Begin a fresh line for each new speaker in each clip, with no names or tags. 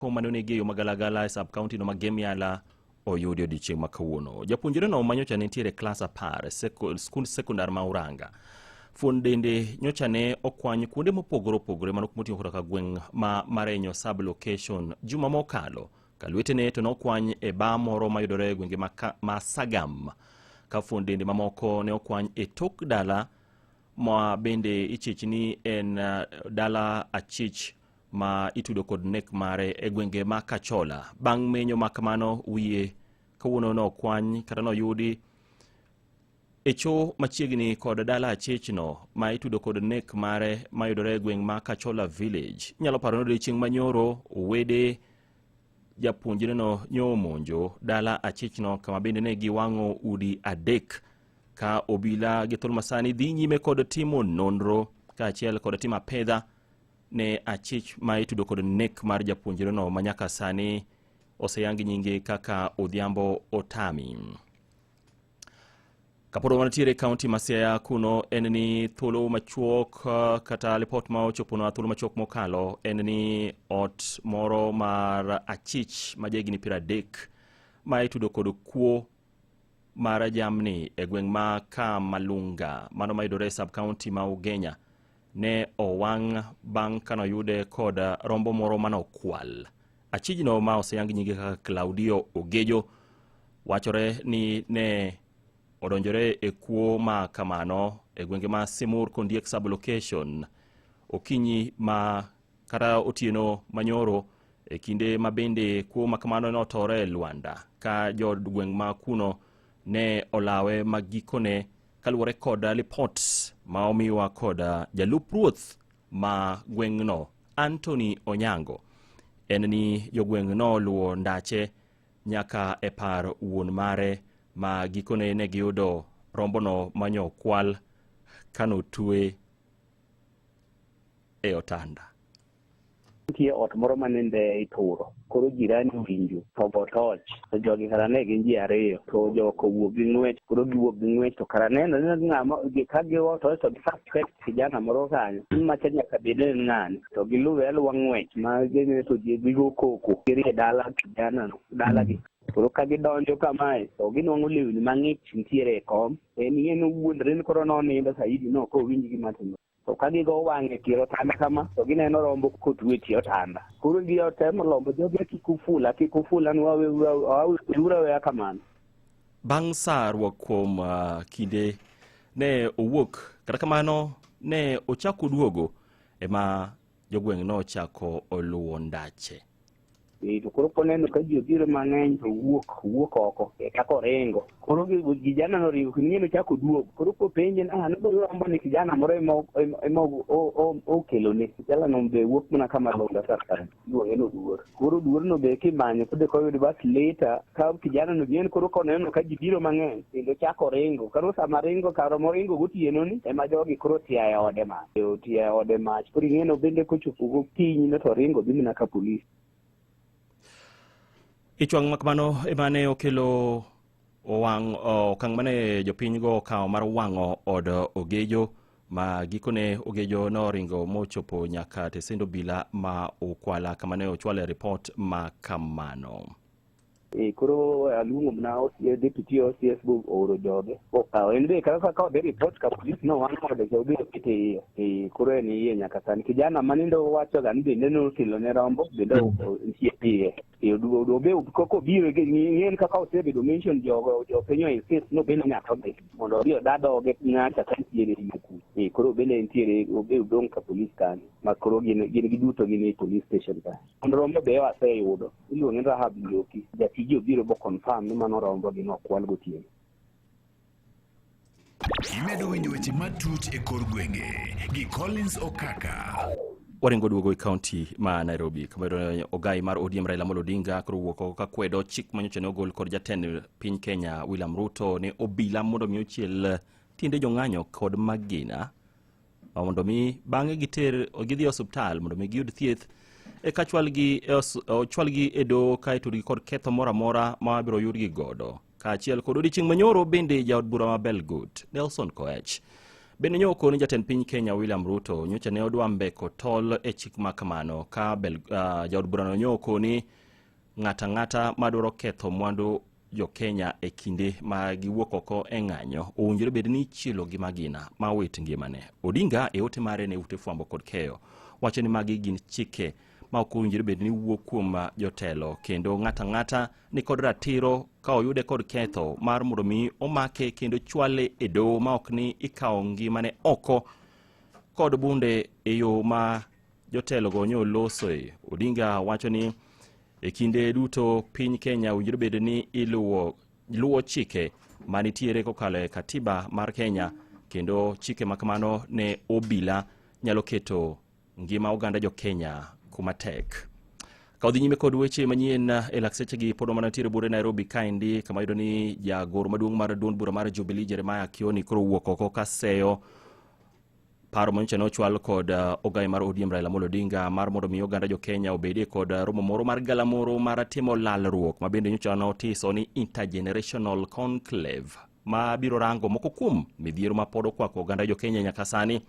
Mane onegi e yo magalagala e sub county no ma Gemiala oyudi odiechieng' ma kawuono. Japuonjreno ma nyocha nentiere e klas 10 e skund sekondar ma Uranga. Fuon dende nyocha ne okwany kuonde mopogore opogore mano kumoting'o koda ka gweng' ma Marenyo sub location juma mokalo. Ka lwetene to nokwany e bar moro mayudore e gwenge ma Sagam. Ka fuon dende mamoko ne okwany e tok dala ma bende ichich ni en dala achich ma itudo kod nek mare e gwenge ma Kachola. Bang' menyo ma kamano, wiye kawuono nokwany kata noyudi e cho machiegni kod dala achichno ma itudo kod nek mare mayudore e gweng' ma Kachola Village. Inyalo paro ni odiechieng' manyoro wede japuonjreno nyo omonjo dala achichno kama bende ne giwang'o udi 3 ka obila gi thuolo masani dhi nyime kod timo nonro kaachiel kod timo apedha ne achich ma itudo kod nek mar japuonjreno ma nyaka sani oseyang nyinge kaka Odhiambo Otami. Kapod wantiere e kaunti ma Siaya kuno en ni thuolo machuok kata lipot ma ochoponwa thuolo machuok mokalo en ni ot moro mar achich ma jahigni 30 ma itudo kod kuo mar jamni e gweng' ma Kamalunga mano mayudore e sub county ma Ugenya ne owang' bang' kanoyude kod rombo moro manokwal. Achijno ma oseyang nyinge kaka Claudio Ogejo wachore ni ne odonjore e kuo ma kamano e gwenge ma Simur Kondiek sub-location okinyi ma kata otieno manyoro e kinde ma bende kuo ma kamano notore e Luanda ka jod gweng' ma kuno ne olawe ma gikone kaluwore kod lipot ma omiwa kod jalup ruoth ma gweng'no Anthony Onyango en ni jogweng' noluwo ndache nyaka e par wuon mare ma gikone ne giyudo rombono manyo kwal kanotwe e otanda.
Nitie ot moro ma nende ituro, koro jirani owinjo to ogo toch, to jogi kara ne gin ji 2, to jok owuok gi ng'wech, koro giwuok gi ng'wech to kara neno ni ng'ama ka gigo toch to gi suspect kijana moro kanyo, ni macha nyaka bed ni en ng'ane, to giluwe aluwa ng'wech ma ginene to ji gigo koko, girie dala kijana no, dalagi. Koro ka gidonjo kamae to ginwang'o lewni mang'ich nitiere e kom, en ing'e ni owuondre ni koro nonindo saidi no ok owinj gima timore. To ka gigo wang'e tie otanda kama, to gineno rombo kotwe tie otanda. Koro gitemo lombo jogi kik ufula, kik ufula, weuru aweya kamano.
Bang' sarruok kuom kinde ne owuok, kata kamano ne ochako duogo ema jogweng' nochako oluwo ndache.
To koro koneno ka ji obiro mang'eny to owuok oko, kaka oringo. Koro kijana noringo, kendo ing'e nochako oduogo. Koro kopenje ni, nodhi rombo ni kijana moro ema okelone. Jalano be wuok mana kama Lunda kar kanyo, iluonge ni Oduor. Koro Oduorno be kimanyo to dhi koyud bas later, ka kijana no en koro koneno ka ji biro mang'eny, kendo chako ringo. Koro sama ringo, kar moringo gotieno ni, ema jogi koro otia e ode mach. Otia e ode mach. Koro ing'e no bende kochopo gokinyi no to ringo dhi mana ka polis.
Ich wang' makamano ema ne okelo okang' mane jopinygo okawo mar wang'o od Ogejo ma gikone Ogejo noringo mochopo nyaka tesend obila ma Ukwala kama ne ochwale ripot ma kamano.
Koro aluongo mana OCS, deputy OCS bo ooro joge okawo. En be kaka ka odhi report ka polis no wang'o ode cha obiro kete iye. Koro en iye nyaka sani. Kijana manindo wacho ga ni bende nokelo ne rombo bende nitie iye. Obe koko obiro ng'en kaka osebedo mention jogo jopiny o insist no bende nyaka odhi mondo odhi oda dhoge ng'acha ka nitiere iye ku. Koro bende nitiere obe odong' ka polis kanyo ma koro gin giduto gin e police station ka. Mondo rombo be waseyudo. Iluonge ni Rahab Njoki. Jatije obiro bo confirm ni mano rombo gi nokwal gotieno.
Imedo winjo weche matut e kor gwenge gi Collins Okaka.
Waringo duogo e kaunti ma Nairobi kama yudo ogai mar ODM Raila Amolo Odinga koro wuok oko ka kwedo chik manyocha ne ogol kod jatend piny Kenya William Ruto ne obila mondo mi ochiel tiende jong'anyo kod magina mondo mi bang'e gidhi e osiptal mondo mi giyud thieth eka ochwalgi e doho ka itudgi kod ketho moro amora ma biro yudgi godo. Kaachiel kod odiechieng' manyoro bende jaod bura ma Belgut Nelson Koech Bende nyo okoni jatend piny Kenya William Ruto nyocha ne odwa mbeko tol e chik ma kamano ka jaod burano nyo okoni ng'ata ng'ata madwaro ketho mwandu jo Kenya e kinde ma giwuok oko e ng'anyo owinjore bed ni ichielo gi magina ma wit ngimane. Odinga e ote mare ne ute fwambo kod keyo wacho ni magi gin chike ma ok owinjore bed ni wuok kuom jotelo kendo ng'ata ng'ata ni kod ratiro ka oyude kod ketho mar mondo mi omake kendo chwale e doho ma ok ni ikawo ngimane oko kod bunde e yo ma jotelogo nyo losoe. Odinga wacho ni e kinde duto piny Kenya owinjore bed ni iluwo luwo chike manitiere kokalo e katiba mar Kenya kendo chike ma kamano ne obila nyalo keto ngima oganda jo Kenya kuma tek. Ka odhi nyime kod weche manyien e lak sechegi pod mana nitiere buore Nairobi kaendi kama yudo ni jagoro maduong' mar duond bura mar Jubilee Jeremiah Kioni koro owuok oko kaseyo paro manyocha ne ochwal kod ogai mar ODM Raila Amolo Odinga mar mondo mi oganda jo Kenya obedie kod romo moro mar galamoro mar timo lalruok ma bende nyocha notiso ni intergenerational conclave ma biro rango moko kuom midhiero ma pod okwako oganda jo Kenya nyaka sani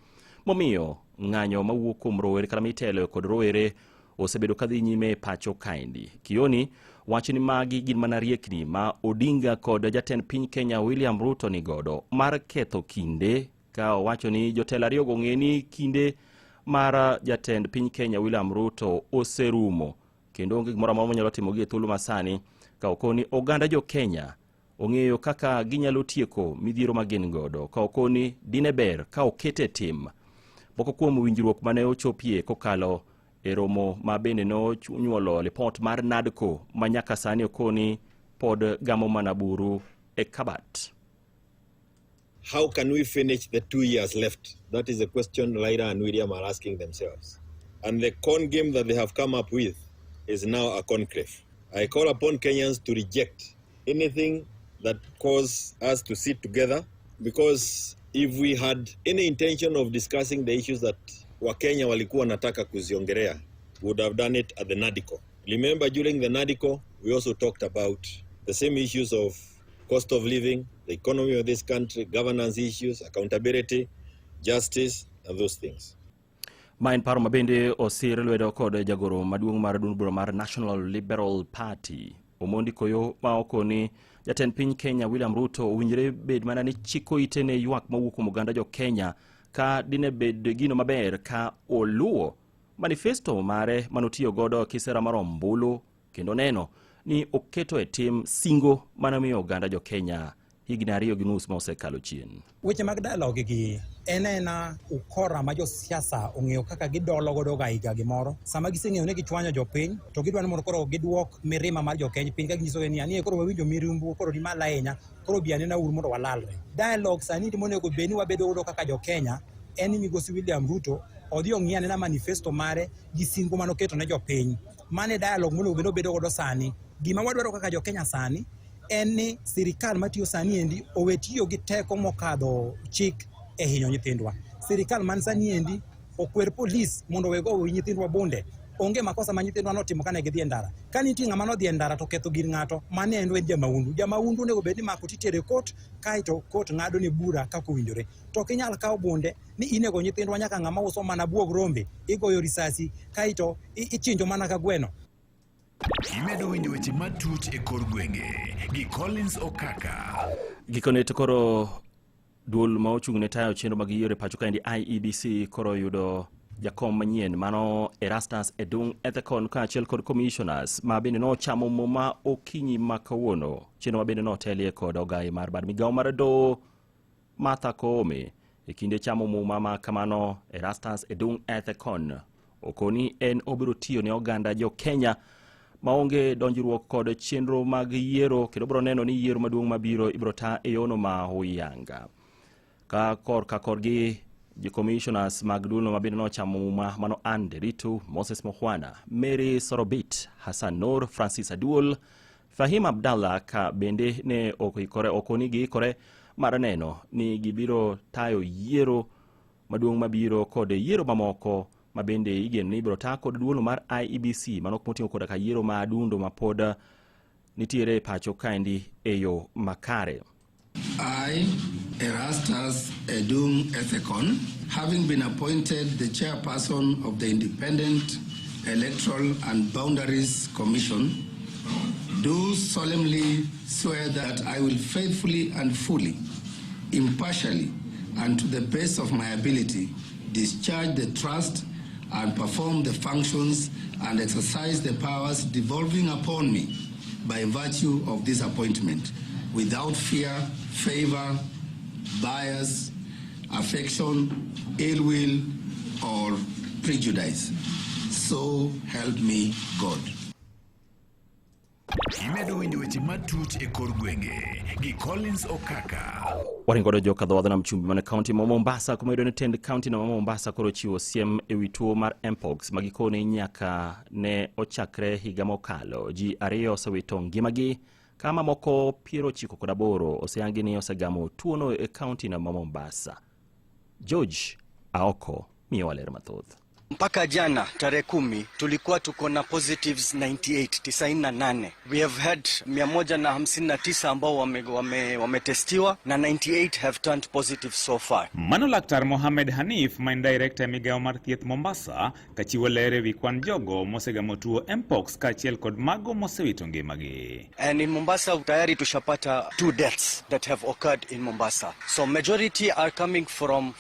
momiyo ng'anyo mawuok kuom rowere kata mitelo kod rowere osebedo kadhi nyime e pacho kaendi. Kioni wacho ni magi gin mana riekni ma Odinga kod jatend piny Kenya William Ruto ni godo mar ketho kinde ka owacho ni jotelo ariyogo ong'e ni kinde mar jatend piny Kenya William Ruto oserumo kendo onge gimoro amora monyalo timo gi e thuolo masani ka okoni oganda jo Kenya ong'eyo kaka ginyalo tieko midhiero ma gin godo ka okoni dine ber ka okete tim moko kuom winjruok mane ochopie kokalo e romo ma bende nonyuolo lipot mar NADCO ma nyaka sani okoni pod gamo mana buru e kabat.
How can we finish the 2 years left? That is the question Raila and William are asking themselves. And the con game that they have come up with is now a conclave. I call upon Kenyans to reject anything that causes us to sit together, because if we had any intention of discussing the issues that Wakenya walikuwa wanataka kuziongelea, we would have done it at the NADCO. Remember, during the NADCO, we also talked about the same issues of cost of living, the economy of this country, governance issues, accountability, justice, and those things.
Ma en paro ma bende osir lwedo kod jagoro maduong' mar duond bura mar National Liberal Party Omondi Koyo ma okoni jatend piny Kenya William Ruto owinjore bed mana ni chiko ite ne ywak mawuok kuom oganda jo Kenya ka dine bed gino maber ka oluwo manifesto mare manotiyo godo kisera mar ombulu kendo neno ni oketo e tim singo manomiyo oganda jo Kenya higni 2.5 ma osekalo chien.
Weche mag dialogue gi en ena ukora ma josiasa ong'eyo kaka gidolo godo ga higa gimoro. Sama giseng'eyo ni gichwanyo jopiny to gidwa ni mondo koro giduok mirima mar jokeny piny ka ginyisogi ni anie koro wawinjo mirimbu koro ni malo ahinya koro bi anena uru mondo walalre. Dialogue sani monego bed ni wabedo godo kaka jokenya en ni migosi William Ruto odhi ong'i anena manifesto mare gi singo manoketo ne jopiny. Mano e dialogue monego bed ni obedo godo sani. Gima wadwaro kaka jokenya sani en ni sirikal matiyo sani endi owe tiyo gi teko mokadho chik e hinyo nyithindwa. Sirikal man sani endi okwer polis mondo owe go nyithindwa bunde. Onge makosa ma nyithindwa notimo kane gidhi e ndara. Ka nitie ng'ama nodhi e ndara to ketho gir ng'ato, mano en en jamaundu. Jamaundu onego bed ni imako titere e kot, kaeto kot ng'ado ne bura kaka owinjore. To ok inyal kawo bunde ni inego nyithindwa nyaka ng'ama uso mana buog rombe, igoyo risasi, kaeto ichinjo mana ka gweno.
Imedo winjo weche matut e kor gwenge gi Collins Okaka.
Gikone to koro duol ma ochung' ne tayo chenro mag yiero e pacho kaendi IEBC koro yudo jakom manyien mano Erastus Edung Ethekon kaachiel kod commissioners ma bende nochamo muma okinyi ma kawuono. Chenro ma bende notelie kod ogai mar bad migawo mar doho Martha Koome. E kinde chamo muma ma kamano Erastus Edung Ethekon okoni en obiro tiyo ne oganda jo Kenya maonge donjruok kod chenro mag yiero kendo biro neno ni yiero maduong' mabiro ibiro ta e yono ma huyanga. Ka korka korgi jo commissioners mag duolno ma bende nochamo muma mano Anne Nderitu, Moses Mukhwana, Mary Sorobit, Hassan Noor, Francis Aduol, Fahim Abdallah ka bende ne oikore okoni giikore mar neno ni gibiro tayo yiero maduong' mabiro kod yiero mamoko ma bende igeno ni ibiro ta kod duolno mar IEBC mano moting'o koda ka yiero ma adundo ma pod nitiere e pacho kaendi e yo makare.
I, Erastus Edung Ethekon, having been appointed the chairperson of the Independent Electoral and Boundaries Commission, do solemnly swear that I will faithfully and fully, impartially, and to the best of my ability, discharge the trust and perform the functions and exercise the powers devolving upon me by virtue of this appointment, without fear, favor, bias, affection, ill will, or prejudice. So help me God.
Imedo winjo weche matut e kor gwenge gi Collins Okaka.
Waringo godo joka dho wadh nam chumbi man e kaunti ma Mombasa, kuma iyudo ni tend kaunti no ma Mombasa koro chiwo siem ewi tuo mar Mpox ma gikone nyaka ne ochakre higa mokalo. Ji 2 osewito ngimagi ka mamoko 98 oseyangi ni osegamo tuono e kaunti no ma Mombasa. George Aoko miyowa ler mathoth.
Mpaka jana tarehe 10 tulikuwa tuko na positives 98, 98. We have had 159 ambao wametestiwa na 98 have turned positive so far.
Mano Laktar Mohamed Hanif, ma en director e migawo mar thieth Mombasa, kachiwo ler ewi kwan jogo mosegamo tuo Mpox kaachiel kod mago mosewito ngimagi.
And in Mombasa tayari tushapata 2 deaths that have occurred in Mombasa. So majority are coming from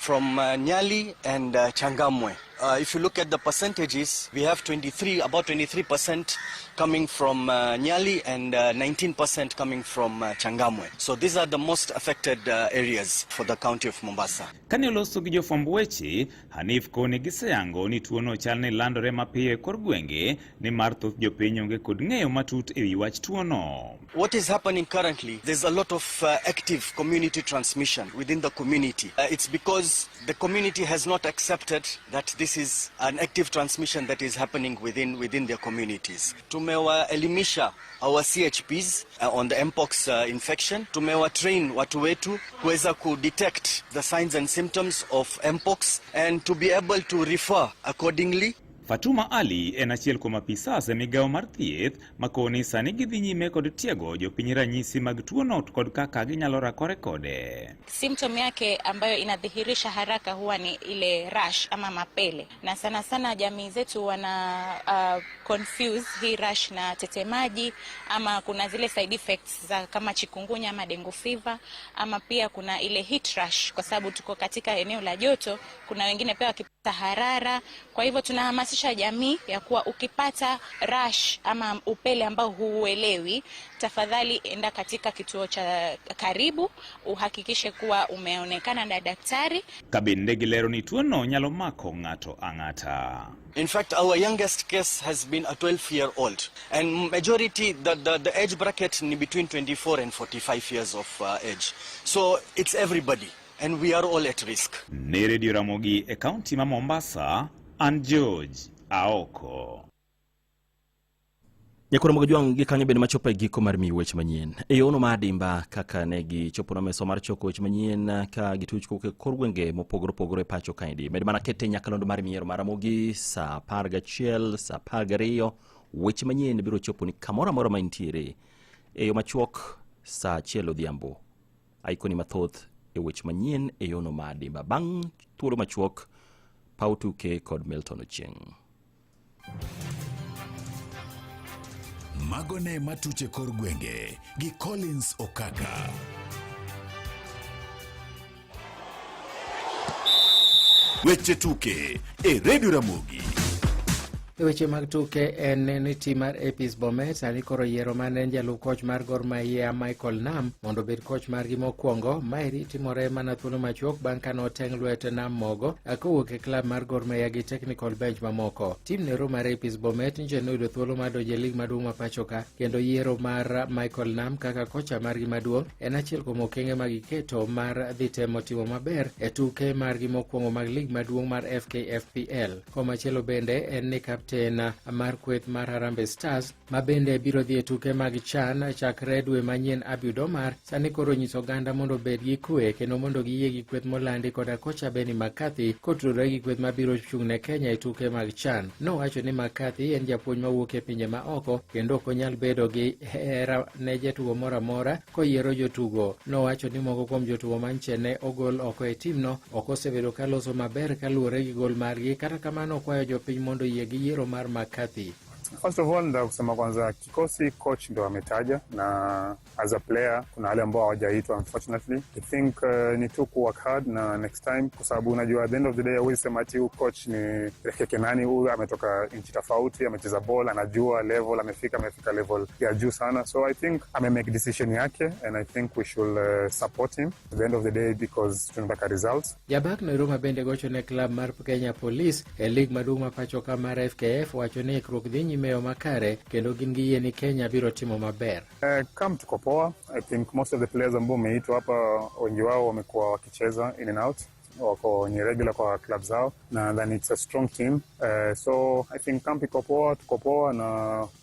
Nyali and Changamwe. If you look at the percentages, we have 23, about 23% coming from Nyali and 19% coming from Changamwe. So these are the most affected areas for the county of Mombasa.
Kane oloso gi jofwamb weche, Hanif koni giseyango ni tuono chal ni landore mapiyo e kor gwenge nimar thoth jopiny onge kod ng'eyo matut ewi wach tuono.
What is happening currently, there's a lot of active community transmission within the community. It's because the community has not accepted that this is an active transmission that is happening within their communities. Tumewaelimisha our CHPs on the Mpox infection. Tumewa-train watu wetu kuweza ku-detect the signs and symptoms of Mpox and to be able to refer accordingly.
Fatuma Ali en achiel kuom apisas e migawo mar thieth makoni sani gidhi nyime kod tiego jopiny ranyisi mag tuono kod kaka ginyalo rakore kode.
Symptom yake ambayo inadhihirisha haraka huwa ni ile rash ama mapele, na sana sana jamii zetu wana confuse hii rash na tetemaji, ama kuna zile side effects za kama chikungunya ama dengue fever, ama pia kuna ile heat rash, kwa sababu tuko katika eneo la joto. Kuna wengine pia wakipata harara. Kwa hivyo tunahamasisha jamii ya kuwa ukipata rash ama upele ambao huuelewi, tafadhali enda katika kituo cha karibu uhakikishe kuwa umeonekana na daktari.
Kabende gilero ni tuono nyalo mako ng'ato ang'ata.
In fact, our youngest case has been a 12-year-old, and majority, the age bracket ni between 24 and 45 years of age. So it's everybody, and we are all at risk.
Ne Radio Ramogi e kaunti ma Mombasa, an George Aoko.
Nyakoro mag jwang' gi kanyo bende machopo e giko mar miyi weche manyien e yono mar dimba kaka ne gichopo na meso mar choko weche manyien ka gituch kowuok e kor gwenge mopogore opogore e pacho kaendi. Med mana kete nyakalondo mar miero mar Ramogi saa 11, saa 12 weche manyien biro chopo ni kamoro amora ma intiere e yo machuok saa 1 odhiambo. Aikoni mathoth e weche manyien e yono mar dimba bang' thuolo machuok. Paw tuke kod Milton Ochieng'.
Mago ne matuche kor gwenge gi Collins Okaka. Weche tuke e Radio Ramogi.
E weche mag tuke en ni tim mar APS Bomet sani koro yiero mane en jalup koch mar Gor Mahia Michael Nam mondo obed koch margi mokwongo. Maeri timore mana thuolo machuok bang' ka noteng' lwet Nam mogo kowuok e klab mar Gor Mahia gi technical bench mamoko. Tim nero mar APS Bomet nyicha noyudo thuolo mar donjo e lig maduong' ma pacho ka, kendo yiero mar Michael Nam kaka kocha margi maduong' en achiel kuom okenge ma giketo mar dhi temo timo maber e tuke margi mokwongo mag lig maduong' mar FKFPL. Komachielo bende en ni kapten Kapten mar kweth mar Harambee Stars ma bende biro dhi e tuke mag CHAN chakre dwe manyien Abiud Omar sani koro onyiso oganda mondo obed gi kwe kendo mondo giyie gi kweth molandi koda kocha Benni McCarthy kotudore gi kweth mabiro chung' ne Kenya e tuke mag CHAN. Nowacho ni McCarthy en japuonj mawuok e pinje ma oko kendo ok onyal bedo gi hera ne jatugo moro amora koyiero jotugo. Nowacho ni moko kuom jotugo manche ne ogol oko e timno ok osebedo ka loso maber kaluwore gi gol margi, kata kamano okwayo jopiny mondo oyie gi yiero mar McCarthy.
First of all, ndio kusema kwanza kikosi coach ndo ametaja, na as a player kuna wale ambao hawajaitwa unfortunately. I think ni tu ku work hard na next time, kwa sababu unajua at the end of the day huwezi sema ati huyu coach ni Rekeke nani, huyu ametoka nchi tofauti, amecheza ball, anajua level, amefika level ya juu sana. So I think ame make decision yake and I think we should support him at the end of the day because tunataka results.
Jabak noero ma bende gocho ne klab mar Kenya Police e lig maduong' ma pacho ka mar FKF wacho ni ikruok dhi nyime e yo makare kendo gin gi yie ni Kenya biro timo maber.
Camp tuko poa. I think most of the players ambao umeitwa hapa wengi wao wamekuwa wakicheza in and out, wako ni regular kwa club zao, na then it's a strong team. So I think camp iko poa, tuko poa na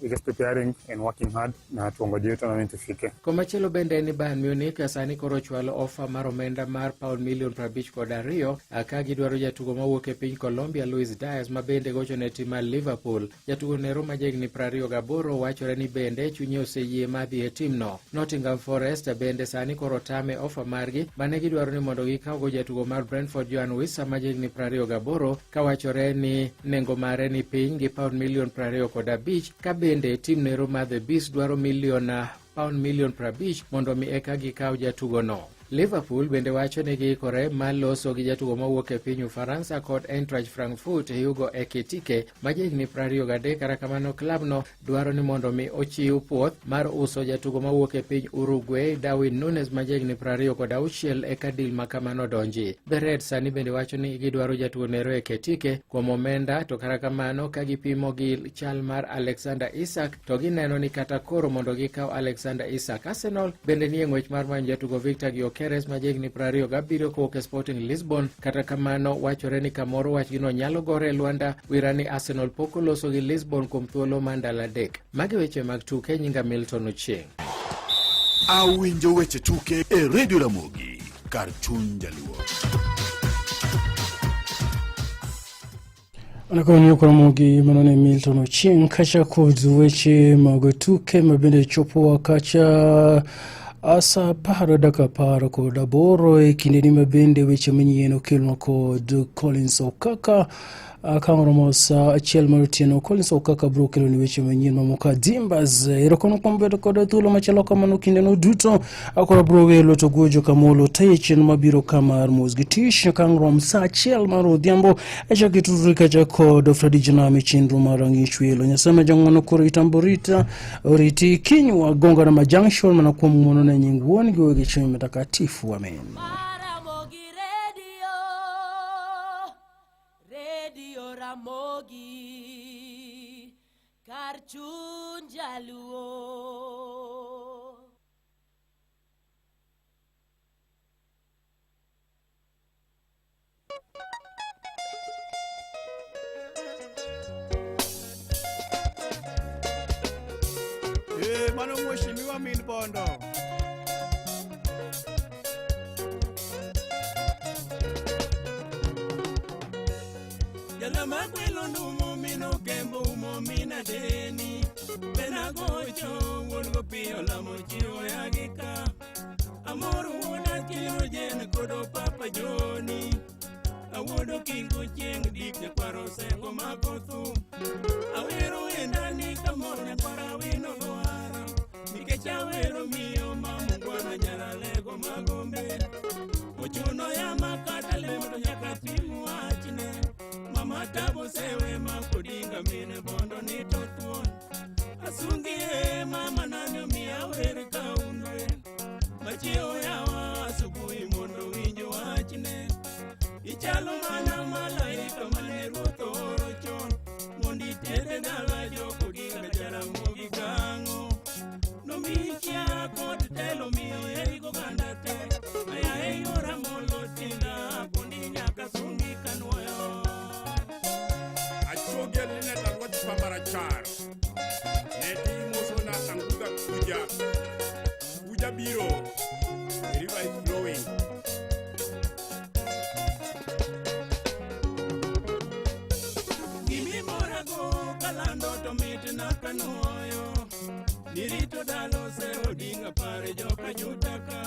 we're just preparing and working hard na tuongojee tournament ifike.
Komachielo bende en ni Bayern Munich sani koro chwalo ofa mar omenda mar paund milion 52 ka gidwaro jatugo mawuok e piny Colombia Luis Diaz ma bende gocho ne tim mar Liverpool. Jatugo nero ma jahigni 28 wachore ni bende chunye oseyie mar dhi e timno. Nottingham Forest bende sani koro tame ofa margi mane gidwaro ni mondo gikawgo jatugo mar Brentford Yoane Wissa ma jahigni 28 kawachore ni nengo mare ni piny gi paund milion 25 ka bende tim nero mar The Bees dwaro milion paund milion 50 mondo mi eka gikaw jatugono. Liverpool bende wacho ni giikore mar loso gi jatugo mawuok e piny Ufaransa kod Eintracht Frankfurt Hugo Ekitike ma jahigni 23. Kata kamano klabno dwaro ni mondo mi ochiw puoth mar uso jatugo mawuok e piny Uruguay Darwin Nunes ma jahigni 26 eka deal ma kamano donji. The Reds sani bende wacho ni gidwaro jatugo nero Ekitike kuom omenda, to kata kamano ka gipimo gi chal mar Alexander Isak to gineno ni kata koro mondo gikaw Alexander Isak. Arsenal bende nie ng'wech mar manyo jatugo Victor Gyokeres ma jahigni 27 kowuok e Sporting Lisbon. Kata kamano wachore ni kamoro wachgino nyalo gore e lwanda wira ni Arsenal pok oloso gi Lisbon kuom thuolo mar ndalo 3. Magi weche mag tuke, nyinga Milton Ochieng.
Awinjo weche tuke e Radio Ramogi kar chuny jaluo.
Anakonyo Ramogi mano ne Milton Ochieng kacha kod weche mag tuke mabende chopowa kacha sa 10:18 e kindeni mabende weche manyien okelnwa kod Collins Okaka. Ka oromo sa 1 mar otieno Collins Okaka biro keloni weche manyien mamoko adimbas. Erokamano kuom bedo kod thuolo machalo kamano kindeno duto. Akoro biro welo to gojo kamolo tayo chenro mabiro ka mar mos gi tish ka oromo sa 1 mar odhiambo achako itudri kacha kod Fredi Janami chenro mar rang'ich welo. Nyasaye ma jang'wono koro itambo rita oriti kiny wagongana ma junction mana kuom ng'wono ne nying wuon gi wuowi gi chuny mtakatifu. Amen.
Radio Ramogi kar chuny jaluo.
Mano mheshimiwa min Bondo. Jalama kwelo ndumo mino kembo umo mina deni. Bena gocho wuon go piyo lamo chiwo yagi ka. Amor wuoda kilo jen kodo papa Joni. Awuodo kingo chieng' dik nyakwaro osengo mako thum. Awero wendani kamor nyakwara wino lwara. Nikech awero miyo ma mungwana nyaralego magombe. Ochuno yama kata lemo to nyaka tim wachne. Mama tabo sewe ma kodinga mine bondo ni to thuon. Asungi e mama nani omiya wer kaundwe. Machiewo yawa asubuhi mondo winj wachne. Ichalo mana malaika mane ruoth ooro chon. Mondo itere dala jokodinga Jaramogi kang'o. Nomiyi chia kod telo miyo ei goganda te. Aya ei ora molo tinda kundi nyaka sungi kanwoyo.
Achuogi Linet Aluoch rachar. Ne timosona angudha kuja. Kuja biro. The river is flowing. Gimimorago kalando to mitna kanuoyo. Nirito dalo sero odinga pare joka jutaka.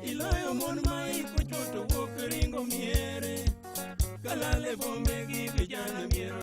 Iloyo mon ma iko chuo to wuok ringo miere. Kalale bombe gi vijana miero.